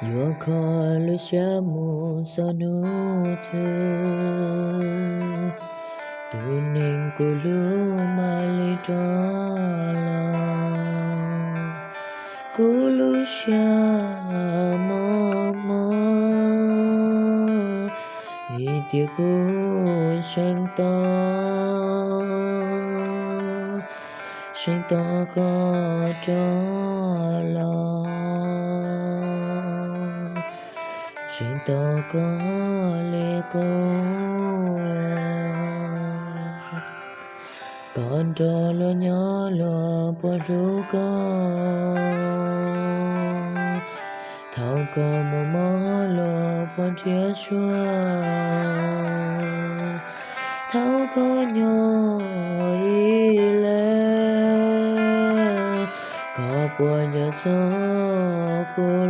Yuav kho lub siab mus txog hnub twg, tus neeg kuv hlub mam li rov los. Kuv lub siab mob mob, vim tias kuv seev tos, seev tos koj rov los, seev tos koj li qub. Koj nrog luag nyob luag puas hlub koj, thaum koj muaj mob luag puas nrhiav tsuag. Thaum koj nyob ib leeg, koj puas nco txog kuv